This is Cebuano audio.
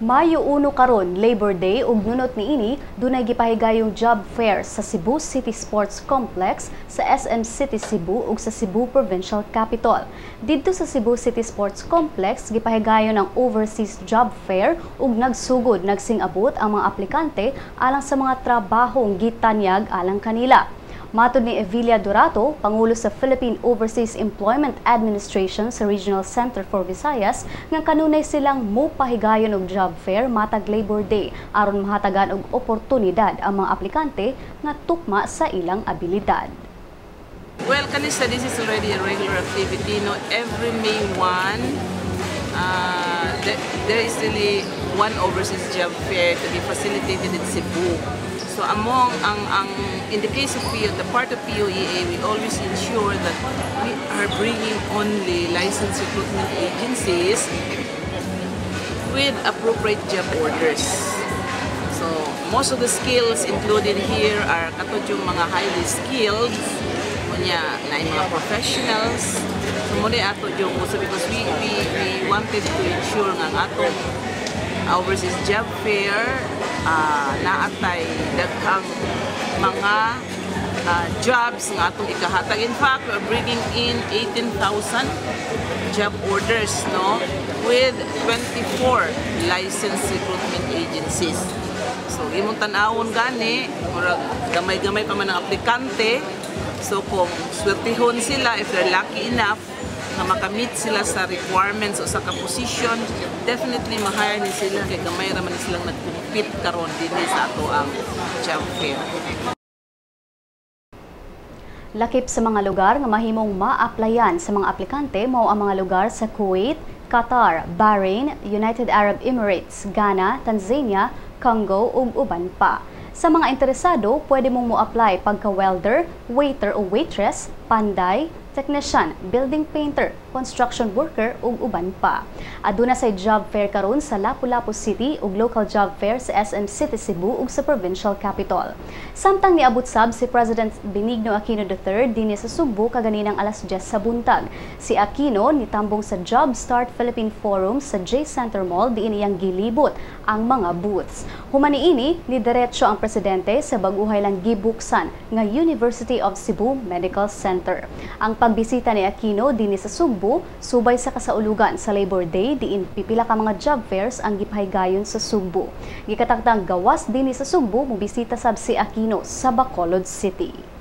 Mayo 1 karon, Labor Day, ug nunot niini dunay gipahigayong job fair sa Cebu City Sports Complex, sa SM City Cebu ug sa Cebu Provincial Capitol. Didto sa Cebu City Sports Complex gipahigayon ang overseas job fair ug nagsugod nagsing-abot ang mga aplikante alang sa mga trabahong gitanyag alang kanila. Matod ni Evilla Dorato, Pangulo sa Philippine Overseas Employment Administration sa Regional Center for Visayas, nga kanunay silang mopahigayon og job fair matag Labor Day aron mahatagan og oportunidad ang mga aplikante nga tukma sa ilang abilidad. Well, kanisa, this is already a regular activity. No, every May 1, there is really one overseas job fair to be facilitated in Cebu. So among ang in the case of PO, the part of POEA, we always ensure that we are bringing only licensed recruitment agencies with appropriate job orders. So most of the skills included here are katong yung mga highly skilled, unya na mga professionals. So mao ato yung so because we wanted to ensure nga ang atong overseas job fair naatay daghang mga jobs nga atong ikahatag. In fact, we are bringing in 18,000 job orders, no, with 24 licensed recruitment agencies. So imong tan-awon gani, murag gamay-gamay pa man ang aplikante. So kung swertihon sila, if they're lucky enough nga makamit sila sa requirements o sa ka-position, definitely ma-hire ni sila kay gamay ra man silang nag-compete karon dinhi sa atoang job fair. Lakip sa mga lugar nga mahimong ma-applyan sa mga aplikante mao ang mga lugar sa Kuwait, Qatar, Bahrain, United Arab Emirates, Ghana, Tanzania, Congo ug uban pa. Sa mga interesado, pwede mong mo-apply pagka welder, waiter o waitress, panday, technician, building painter, construction worker ug uban pa. Aduna say job fair karon sa Lapu-Lapu City ug local job fair sa SM City Cebu ug sa Provincial Capitol. Samtang niabot sab si President Benigno Aquino III dinhi sa Sugbo kaganinang alas 10 sa buntag. Si Aquino nitambong sa Job Start Philippine Forum sa J Center Mall diin iyang gilibot ang mga booths. Human niini, nidiretso ang presidente sa bag-ohay lang gibuksan nga University of Cebu Medical Center. Ang pagbisita ni Aquino dinhi sa Sugbo subay sa kasaulugan sa Labor Day diin pipila ka mga job fairs ang gipahigayon sa Sugbo. Gikatakdang gawas dinhi sa Sugbo, mobisita sab si Aquino sa Bacolod City.